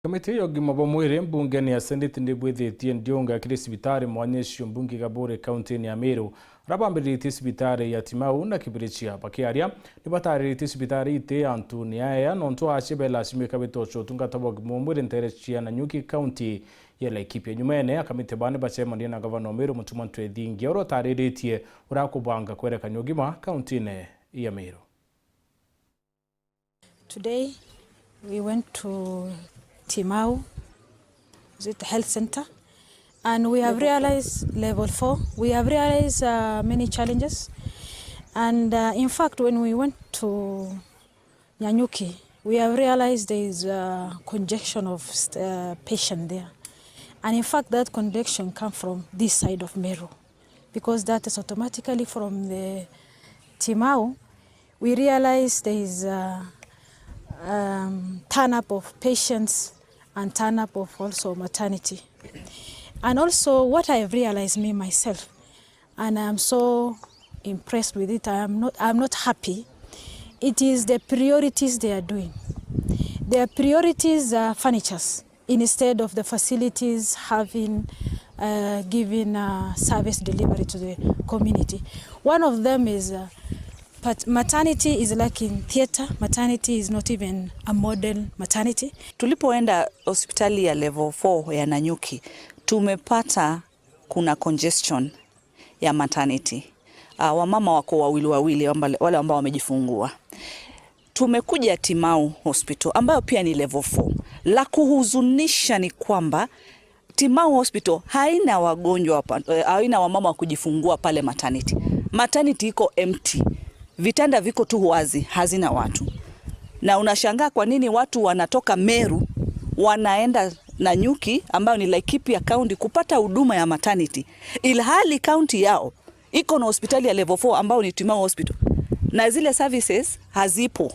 Kamiti ya ũgima bwa mwĩrĩ mbunge-inĩ ya Senate nĩbwĩthĩtie ndiũnga kiri cibitari mwanya icio mbunge Gabore kaunti-inĩ ya Meru aria bambĩrĩrĩtie cibitari ya Timau na Kibirichia. Bakiaria nibatarĩrĩtie cibitari ite antu ni aya nontu acio belasimika bitocho ũtungata bwa ũgima bwa mwĩrĩ ntere cia Nanyuki kaunti ya Laikipia. Nyuma ene akamiti bane bacemania na gavana wa Meru Mutuma Ntwethingia uria ũtarĩrĩtie uria akũbanga kwerekania ũgima kaunti-inĩ ya Meru. Today we went to Timau, is it the health center? And we have realized level 4. We have realized many challenges. And in fact, when we went to Nanyuki, we have realized there is a congestion of patient there. And in fact, that congestion comes from this side of Meru, because that is automatically from the Timau. We realize there is a turn up of patients and turn up of also maternity. And also what I have realized me myself, and I am so impressed with it, I am not happy, it is the priorities they are doing. Their priorities are furnitures instead of the facilities having giving service delivery to the community. One of them is but maternity is like in theater. Maternity is not even a model maternity. Tulipoenda hospitali ya level 4 ya Nanyuki tumepata kuna congestion ya maternity. Wamama wako wawili wawili wale ambao wamejifungua. Tumekuja Timau Hospital ambayo pia ni level 4. La kuhuzunisha ni kwamba Timau Hospital haina wagonjwa, haina wamama wa kujifungua pale maternity. Maternity iko empty. Vitanda viko tu wazi, hazina watu, na unashangaa kwa nini watu wanatoka Meru wanaenda Nanyuki ambayo ni Laikipia County kupata huduma ya maternity, ilhali county yao iko na hospitali ya level 4 ambayo ni Timau Hospital na zile services hazipo.